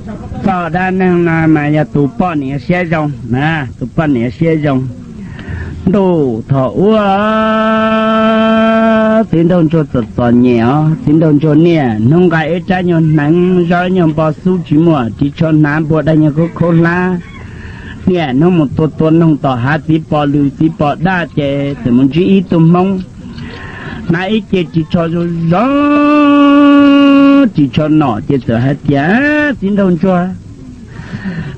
Txog dab neeg no mas yog tus poj niam siab zoo, tus poj niam siab zoo. Ntuj, thaum ub txiv nraug ntsuag txom txom nyem os, txiv nraug ntsuag niaj hnub nqa ib rab nyuag hneev, zoj nyuag npo xub tsis muaj, ris tsho hnav npua daj nyuag khaub khaub hlab, niaj hnub mus tua tua noog tom hav, txiv pom lws txiv pom daj ces txawm mus ntsib ib tug hmoob hnav ib ce ris tsho zoo zoo, ris tsho nom ces txawm hais tias, Txiv nraug ntsuag,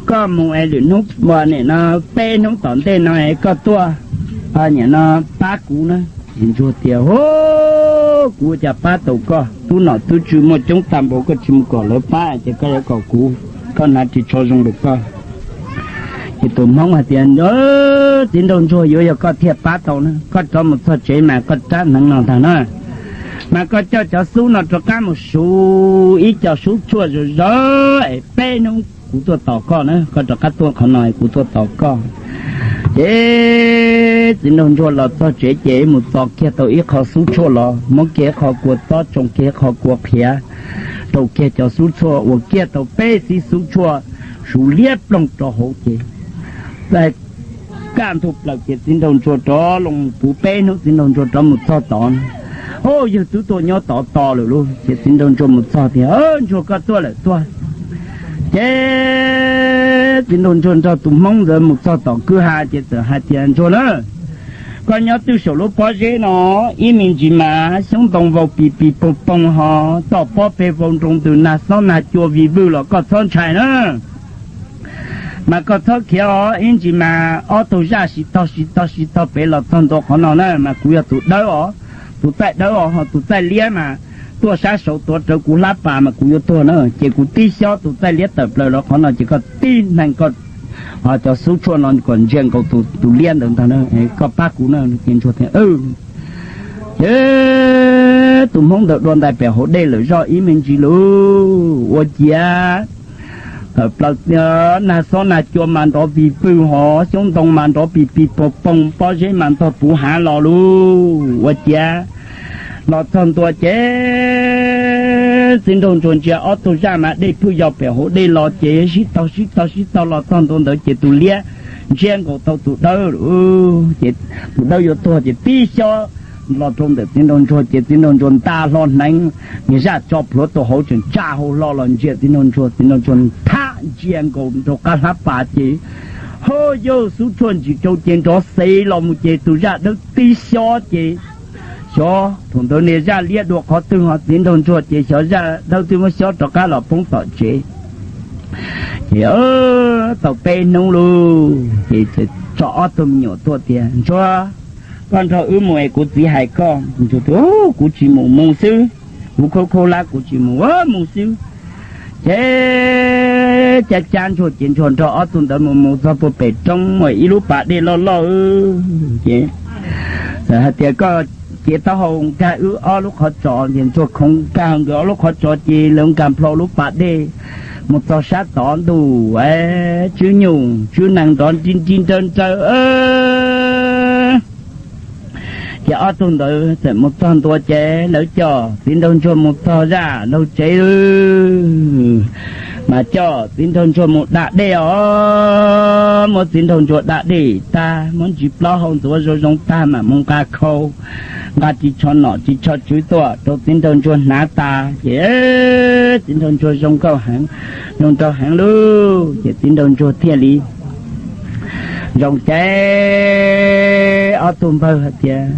koj mus es lwm hnub ua nim no peb hnub tom ntej no es koj tuaj nim no pab kuv na. Ntsuag tias, Hu, kuv ua cas pab tau koj? Tub nom tub tswv muaj coob tag npaum, koj tsis mus kom lawv pab ces koj yuav kom kuv, koj hnav ris tsho zoo lawm koj. Ces tus hmoob hais tias, Txiv nraug ntsuag, yuav yog koj thiaj pab tau na. Koj rov mus txog tsev mas koj rab hneev no ntag na, mas koj coj cov xub no rov qab mus suv ib co xub tshuaj zoo zoo es peb hnub kuv tuaj tos koj na, koj rov qab tuaj qhov no kuv tuaj tos koj. Ces txiv nraug ntsuag los txog tsev ces mus txo kiag tau ib qho xub tshuaj los, muab kiag qho kua txob, tsoo kiag qho kua qhiav, rau kiag cov xub tshuaj, ua kiag tau peb xib xub tshuaj, suv liab ploog rau hauv ces kaj ntug plaws ces txiv nraug ntsuag rov los puv peb hnub, txiv nraug ntsuag rov mus txog tod. Hu, yawg twb tuaj nyob tod tos lawm lauj. Ces txiv nraug ntsuag mus txog tias, Ntsuag, koj tuaj lawm, tuaj. Ces txiv nraug ntsuag nrog tus hmoob ntawd mus txog tom kwj ha ces txawm hais tias, Ntsuag na, koj nyob twb saum lub pob zeb no, ib me ntsis mas xyoob ntoo vau pis pis poog poog ho, toj pob peg vau nroo ntws, nag xob nag cua vij vwj los koj txhob ntshai na. Mas koj txhob khiav os, ib ntsis mas ob tug zaj sib tog sib tog sib tog pem los txog ntua qhov no na, mas kuv yog tus dawb os, tus txaij dawb os, ho tus txaij liab mas tuaj sab saud tuav rawv kuv hlab pas mas kuv yuav tuag na. Ces kuv tib xyob tus txaij liab tawm plaws los qhov no ces koj tib neeg koj cov xub tshuaj no kom ntsia nkaus tus liab ntawd ntag, koj pab kuv na. Ces ntsuag tias, Ces tus hmoob ntawd dua ntais pem hauv dej lawm zoj ib me ntsis lauj, ua ciav tawm plaws nag xob nag cua mas nrov vij vwj ho, xyoob ntoo mas nrov pis pis poog poog, pob zeb mas ntog puv hav los lauj. Ua ciav los txog ntua ces txiv nraug ntsuag ntsia ob tug zaj mas dej phwj yos pem hauv dej los ces sib tog sib tog sib tog los txog ntua ntawd ces tus liab ntsia nkaus tau tus dawb, ces tus dawb yuav tuag ces tib xyob los rau ntawm txiv nraug ntsuag ces txiv nraug ntsuag nta hlo hneev, niag zaj tso plhuav tau hauv tseem tsa hau hlo los ntsia txiv nraug ntsuag, txiv nraug ntsuag thab ntsia nkaus rau qab hlab pas ces, ho, yawg, xub tshuaj ntsis rau ces nrov xev los mus ces tus zaj dawb tib xyob ces xyov thaum ntawd niag zaj liab dua qhov twg ho txiv nraug ntsuag ces xyov zaj dawb twb muab xyob rov qab los poob tom tsev. Ces tau peb hnub lauj ces tso ob tug me nyuam tuaj tias, Ntsuag, koj nrog wb mus es kuv txiv hais koj. Ntsuag tias, Kuv tsis mus, mus xwb, kuv khaub khaub hlab kuv tsis mus, mus xwb. Ces cab cab ntsuag ces ntsuag nrog ob tug ntawd mus mus txog puag pem roob ib lub pas dej loj loj ces txawm hais tias, Koj cev taub hau nkag wb ob lub qhov tsos. Ces ntsuag khoov nkag nkawd ob lub qhov tsos ces lawv nkag nplho lub pas dej mus txog sab tod ntuj, tswb nyuj tswb nees nrov nrib nrib nrawb nrawb. Ces ob tug ntawd txawm mus txog ntua ces lawv coj txiv nraug ntsuag mus txog zaj laug tsev, mas coj txiv nraug ntsuag mus da dej os. Muab txiv nraug ntsuag da dej tag, muab ntsis plaub hau ntxuav zoo zoo tag mam mus nqa khau, nqa ris tsho nom ris tsho tswv tuaj rau txiv nraug ntsuag hnav tas ces txiv nraug ntsuag zoo nkauj heev, zoo nraug heev lauj. Ces txiv nraug ntsuag thiaj li zoo ces ob tug npawg hais tias,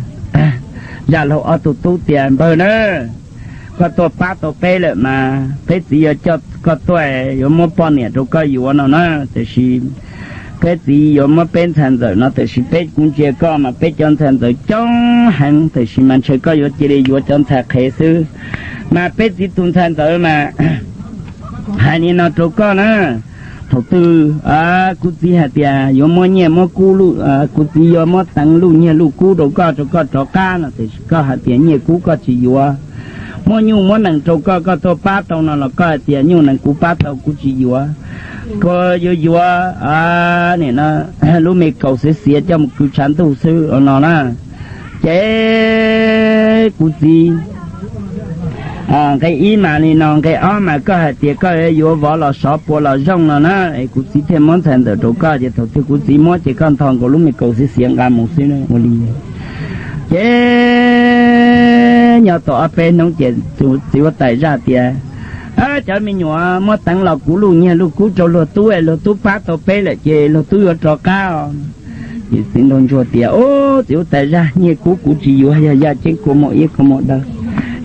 zaj laug ob tug tub tias, Npawg na, koj tuaj pab tau peb lawm mas peb txiv yuav coj koj tuaj, yuav muab poj niam rau koj yuav no na. Tiam sis peb txiv yuav muab peb ntxhais ntxawm no, tiam sis peb kuv ntsia koj mas peb cov ntxhais ntxawm coob heev, tiam sis mas ntshe koj yuav cia li yuav cov ntxhais qhev xwb. Mas peb txiv tus ntxhais ntxawm mas hais li no rau koj na, thaum twg kuv txiv hais tias yuav muab nyiaj muab kub, kuv txiv yuav muab teev luj nyiaj luj kub rau koj, rau koj rov qab no, tiam sis koj hais tias nyiaj kub koj tsis yuav, muab nyuj muab nees rau koj, koj tuaj pab tau no los koj hais tias nyuj nees kuv pab tau kuv tsis yuav, kuv yuav yuav nim no lub me kaus xiav xiav coj mus kwv tshav ntuj xwb no na. Ces kuv txiv Nqe ib mas li no, nqe ob mas koj hais tias koj yuav vov los sov puas los zooj no na, es kuv txiv thiaj muab ntxhais ntxawm rau koj, ces thaum twg kuv txiv muab ces koj ntho nkaus lub me kaus xiav xiav nqa mus xwb ua li. Ces nyob tau ob peb hnub ces txiv huab tais zaj tias, Cov me nyuam, muab teev los kuv luj nyiaj luj kub rau luag tub, luag tub pab tau peb lawm ces luag tub yuav rov qab os. Ces txiv nraug ntsuag tias, Ub, txiv huab tais zaj, nyiaj kub kuv tsis yuav, yog yaj ceeb kua muag iab kua muag daw,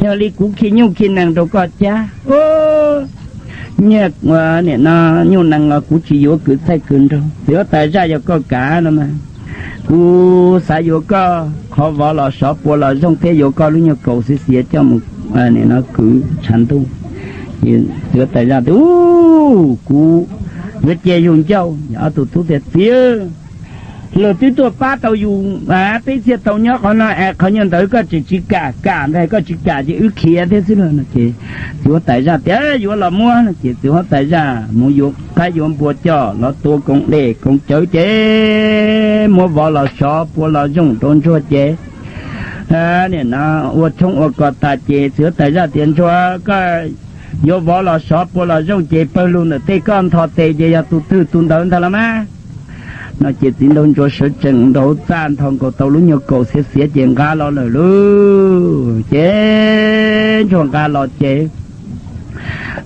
yog li kuv khi nyuj khi nees rau koj cab. Nyiaj, nim no nyuj nees los kuv tsis yuav kwv txaij kwv nraug, txiv huab tais zaj, yog koj kam no mas kuv xav yuav koj qhov vov los sov puas los zooj thiab yuav koj lub nyuag kaus xiav xiav coj mus, nim no kwv tshav ntuj. Txiv huab tais zaj tias, Ub, kuv yuav cia yus ncauj. Ob tug tub tias, Txiv, luag twb tuaj pab tau yus, peb thiaj tau nyob qhov no es qhov nyuag ntawd koj tseem tsis kam, kam ntag, koj tsis kam ces wb khiav thiab xwb lauj no. Ces txiv huab tais zaj tias, Yuav los muab no. Ces txiv huab tais zaj mus yuav qaib yuav npua coj los tua koom dej koom cawv ces muab vov los sov puas los zooj rau ntsuag ces nim no ua tshoob ua kos tas ces txiv huab tais zaj tias, Ntsuag, koj yuav vov los sov puas los zooj ces pawg lug ntawm tej koj ntho tes ces yog tus twg tus ntawd ntag los mas no. Ces txiv nraug ntsuag sawv tsees nraug txaj ntho nkaus tau lub nyuag kaus xiav xiav ces nqa los lawm lauj. Ces ntsuag nqa los ces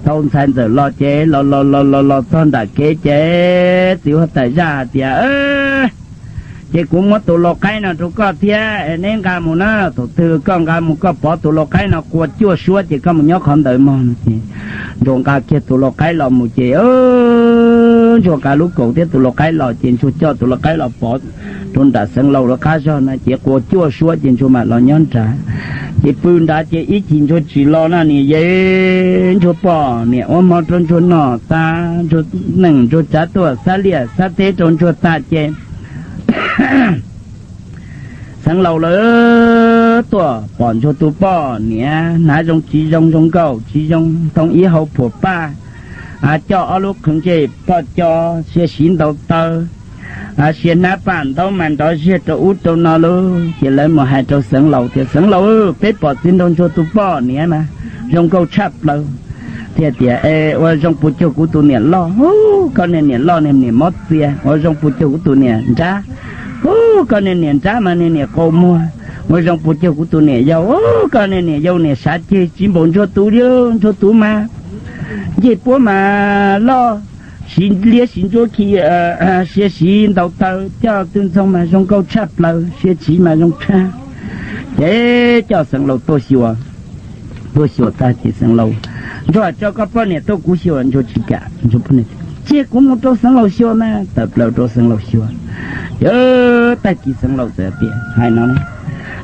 tau ntxhais ntxawm los ces los los los los los txog nram kev ces txiv huab tais zaj hais tias, Ces kuv muab tus lau qaib no rau koj thiab, neb nqa mus na. Thaum twg koj nqa mus koj pov tus lau qaib no qua cuaj suab ces koj mus nyob qhov ntawd mog no. Ces ntsuag nqa kiag tus lau qaib los mus ces ntsuag nqa lub kaus thiab tus lau qaib los ces ntsuag coj tus lau qaib los pov rau nram xeev laus lawv qab zog no ces qua cuaj suab ces ntsuag mam los nyob nrad. Ces pw nrad ces ib chim ntsuag tsis los no niam yej, ntsuag poj niam ua hmo rau ntsuag noj tas, ntsuag neej ntsuag tsav tuaj xab liaj xab teb rau ntsuag tas ces xeev laus lawv tuaj pom ntsuag tus poj niam hnav zoo tsis zoo, zoo nkauj tsis zoo, ntoo ib hau phuam paj, coj ob lub qhwv ntsej poj co, sia siv ntau taw, sia hnab paj ntaub mas nrov ziag rau ub rau no lauj. Ces lawv mus hais rau xeev laus tias, Xeev laus, peb pom txiv nraug ntsuag tus poj niam mas zoo nkauj tshaj plaws, thiaj tias, E, ua zoo puas cuag kuv tus niam loj? Hu, koj niag niam loj niag niam mob txias. Ua zoo puas cuag kuv tus niam nrab? Hu, koj niag niam nrab mas niag niam qau muag. Ua zoo puas cuag kuv tus niam yau? Hu, koj niag niam yau niam sav ceg tsis npaum ntsuag tus li. Ntsuag tus mas ncej puab mas loj, siv liab siv ntsuab khi, sia siv ntau taw, coj tw ntxoog mas zoo nkauj tshaj plaws, sia tsiv mas zoo tshaj. Ces coj xeev laus tuaj xyuas. Tuaj xyuas tag ces xeev laus, Ntsuag, tso koj poj niam tuaj kuv xyuas. Ntsuag tsis kam. Ntsuag poj niam, Cia kuv mus rau xeev laus xyuas mas. Tawm plaws rau xeev laus xyuas. Ces tag kis xeev laus txawm tias, Hais no,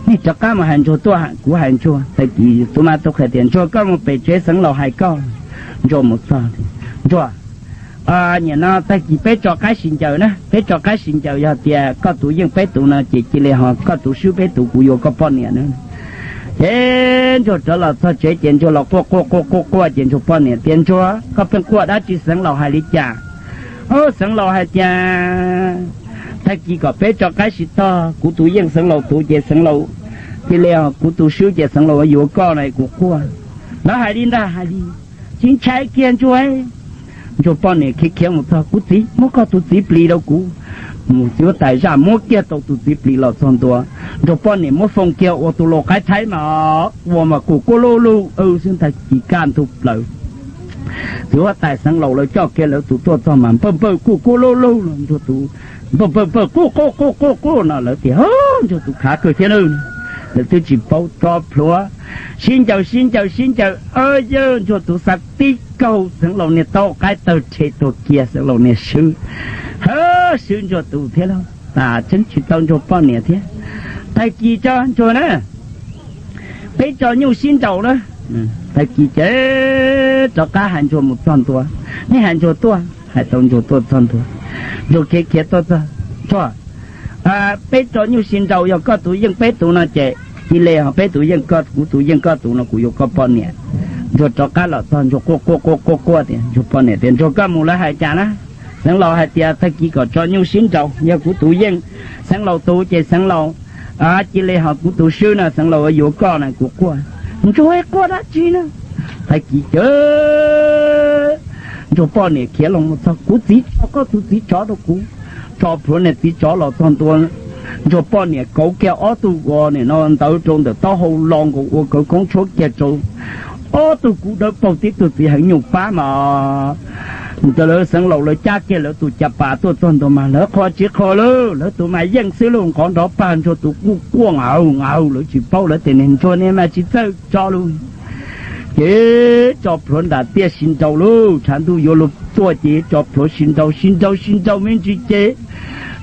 nej rov qab mus hais ntsuag tuaj, kuv hais ntsuag. Tag kis tus mas tus qhia tias, Ntsuag, koj mus pem tsev xeev laus hais koj. Ntsuag mus txog, Ntsuag, nim no tag kis peb tso qaib sib ncaws na, peb tso qaib sib ncaws, yog tias koj tus yeej peb tus no ces cia li ho koj tus swb peb tus, kuv yuav koj poj niam na. Ces ntsuag rov los txog tsev ces ntsuag los quaj quaj quaj quaj quaj ces ntsuag poj niam tias, Ntsuag, koj pheej quaj dab tsi, xeev laus hais li cas? Ub, xeev laus hais tias tag kis kom peb tso qaib sib tog, kuv tus yeej xeev laus tus ces xeev laus, cia li ho kuv tus swb ces xeev laus yuav koj no kuv quaj. Lawv hais li ntag, hais li, tsis ntshai kiag ntsuag. Ntsuag poj niam khiav khiav mus txog, Kuv txiv, muab koj tus txiv plis rau kuv. Mus txiv huab tais zaj muab kiag tau tus txiv plis los txog ntua, ntsuag poj niam muab foo kiag ua tus lau qaib thaib mas ua mas kuj kuj luj luj xwb ntag, ci kaj ntug plaws. Txiv huab tais xeev laus lawv coj kiag lawv tus tuaj txog mas npawj npawj kuj kuj luj luj los ntsuag tus npawj npawj npawj quj quj quj quj quj no lawv tias, Ntsuag tus khav kawg thiab na. Lawv twb tsis paub tso plhuav, sib ncaws sib ncaws sib ncaws, yawg ntsuag tus xav tib kaug xeev laus niag taub qaib tawg rhe tuag kiag, xeev laus niag swb, ha, swb ntsuag tus thiab lauj, tas tseeb tsis tau ntsuag poj niam thiab. Tag kis tso ntsuag na, peb tso nyuj sib nraus na. Tag kis ces rov qab hais ntsuag mus txog ntua, nej hais ntsuag tuaj, hais tau ntsuag tuaj txog ntua, ntsuag khiav khiav tuaj txog, Ntsuag, peb tso nyuj sib nraus, yog koj tus yeej peb tus no ces cia li ho peb tus yeej koj, kuv tus yeej koj tus no kuv yuav koj poj niam. Ntsuag rov qab los txog ntsuag quaj quaj quaj quaj quaj tias, ntsuag poj niam tias, Ntsuag, koj mus lawv hais cas na? Xeev laus hais tias tag kis kom tso nyuj sib nraus, yog kuv tus yeej xeev laus tus ces xeev laus, cia li ho kuv tus swb no xeev laus yuav koj no kuv quaj. Ntsuag quaj dab tsi na? Tag kis ces Ntsuag poj niam khiav los txog, kuv txiv, tso koj tus txiv tsov rau kuv. Tso plhuav niam txiv tsov los txog ntua, Ntsuag poj niam kauv kiag ob tug ua nim no ntawd rau ntawm taub hau los nkaus ua kawv koob tshuab kiag rau ob tug kub dawb paug, tib tug txiv heev nyuj pab mas. Ntawd lawv Xeev Laus lawv cab kiag lawv tus cas pas tuaj txog ntua mas lawv qhuas tsis qhuas lauj, lawv tus mas yeej xwb lauj, nqov nrov pag, Ntsuag tus quaj quaj nqaws nqaws, lawv tsis paub, lawv tias niag Ntsuag niag mas tsis txawj tso lauj. Ces tso plhuav nram tiaj sib nraus lauj, tshav ntuj yuav luag tuaj ces tso plhuav sib nraus sib nraus sib nraus me ntsis ces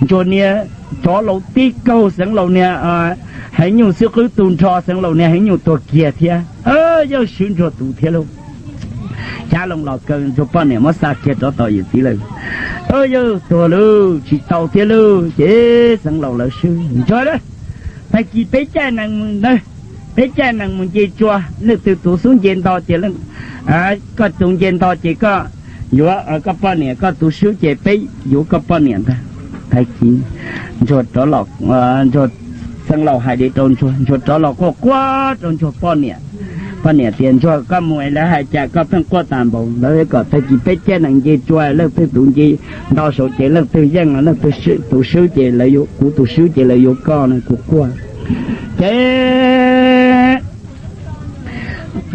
Ntsuag niag tsov laus tib kaug, Xeev Laus niag heev nyuj xwb qwb tu nrho, Xeev Laus niag heev nyuj tuag kiag thiab. Yawg swb Ntsuag tus thiab lauj. Cab loo los kaw, Ntsuag poj niam muab xa kiag rov tom yawm txiv lawm. Yawg tuag lauj, tsis tau thiab lauj. Ces Xeev Laus lawv swb Ntsuag lauj. Tag kis peb caij nees mus ntawd, peb caij nees mus nce tsua, leej twg tus xub nce nto ces, koj tus nce nto ces koj yuav koj poj niam, koj tus swb ces peb yuav koj poj niam ntag. Tag kis Ntsuag rov los, Ntsuag, Xeev Laus hais li rau Ntsuag, Ntsuag rov los quaj quaj rau Ntsuag poj niam. Poj niam tias Ntsuag, koj mus es lawv hais cas koj pheej quaj tas npaum? Lawv kom tag kis peb caij nees nce tsua, leej twg tus nce nto saud ces leej twg yeej, leej twg tus swb ces lawv yuav, kuv tus swb ces lawv yuav koj no, kuv quaj. Ces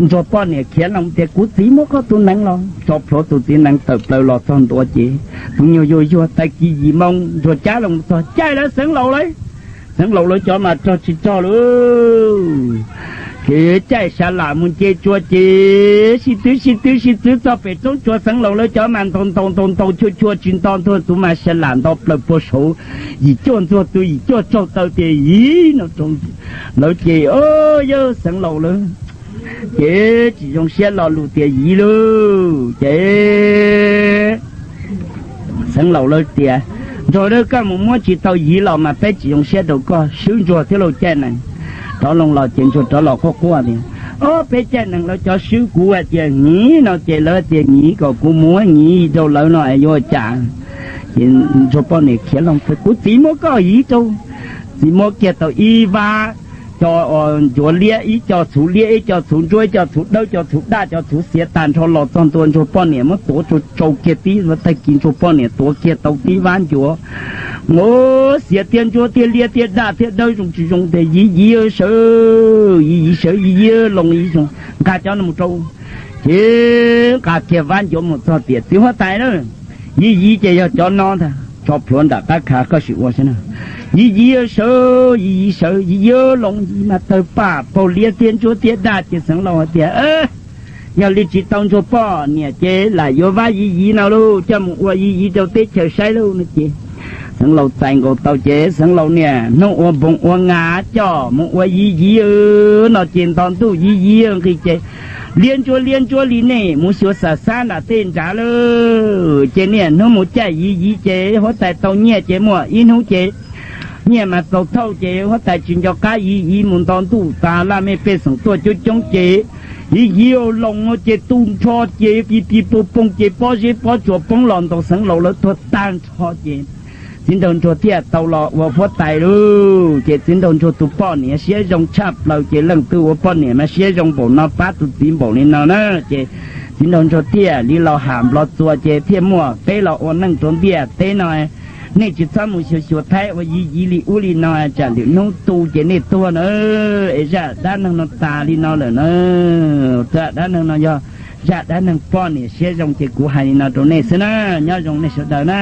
Ntsuag poj niam khiav loo tias kuv txiv muab koj tus nees los. Tso plhuav tus txiv nees tawm plaws los txog ntua ces tus nyuag yuag yuag, tag kis yim moo Ntsuag cab loo txog caij lawv Xeev Laus lawv, Xeev Laus lawv cov mas rog tsis rog lauj. Ces caij sa lam mus nce tsua ces sib twv sib twv sib twv txog pem roob tsua, Xeev Laus lawv cov mas ntaus ntaus ntaus ntaus chua chua tsis nto Ntsuag tus mas sa lam nto plaws puag saud, yim cuaj Ntsuag tus yim cuaj tsaug taw tias yim no rau lawv ces, o, yawg Xeev Laus lawv ces tsis zoo siab lo lus tias yim lauj. Ces Xeev Laus lawv tias Ntsuag, koj mus muab tsis tau yim los mas peb tsis zoo siab rau koj, swb Ntsuag thiab lauj. Caij nees rov loo los ces Ntsuag rov los quaj quaj tias, o, peb caij nees lawv cov swb kuv hais tias yim no ces lawv tias yim kom kuv muab yim rau lawv no es yuav ua cas? Ces Ntsuag poj niam khiav loo tias kuv txiv muab koj yim rau. Txiv muab kiag tau ib vab co ncuav liab, ib co txhuv liab, ib co txhuv ntsuab, ib co txhuv dawb, co txhuv daj, co txhuv xiav tag nrho los txog ntua Ntsuag poj niam muab tuav tsau tsau kiag tib, tag kis Ntsuag poj niam tuav kiag tau tib vab ncuav, xiav tiag ntsuab tiag liab tiag daj tiag dawb zoo tsis zoo tias yim yim sawv, yim yim sawv, yim yim loo yim zoo, nqa cov no mus rau. Ces nqa kiag vab ncuav mus txog tias txiv huab tais na, yim yim ces yog cov no ntag, tso plhuav nram qab khav koj sim ua saib na. Yim yim sawv, yim yim sawv, yim yim loo, yim mas tawg paj paug liab tiag ntsuab tiag daj ces Xeev Laus hais tias yog li tsis tau Ntsuag poj niam ces lam yuav vab yim yim no lauj, coj mus ua yim yim rau teb chaws saib lauj no ces Xeev Laus txais nkaus tau ces Xeev Laus niam hnub ua npoos ua nga coj mus ua yim yim no ces nto ntuj yim yim nqis ces liab ntsuab liab ntsuab li nej mus xyuas xam xab nram tej nrad lauj. Ces niaj hnub mus caij yim yim ces huab tais tau nyiaj ces muaj ib hnub ces nyiaj mas txaus thauj ces huab tais tsis nco qab yim yim mus nto ntuj tas laj mej pej xeem tuaj coob coob ces yim yim loo ces tu nrho ces pis pis poog poog ces pob zeb pob tsuas poob los ntaus Xeev Laus lawv tuag tag nrho ces Txiv Nraug Ntsuag thiaj tau los ua huab tais lauj. Ces Txiv Nraug Ntsuag tus poj niam siab zoo tshaj plaws ces leej twg ua poj niam mas siab zoo npaum no pab tus txiv npaum li no na. Ces Txiv Nraug Ntsuag thiaj li los ham nplo txuas ces thiaj muaj peb los ua neej rau ntiaj teb no. Nej tsis txhob mus xyuas xyuas thaib ua yim yim li ub li no tsam lwm hnub tu ces nej tuag na. Es zaj dab neeg no tas li no lawm na. Zaj dab neeg no yog zaj dab neeg poj niam siab zoo ces kuv hais li no rau nej xwb na. Nyob zoo nej sawv daws na.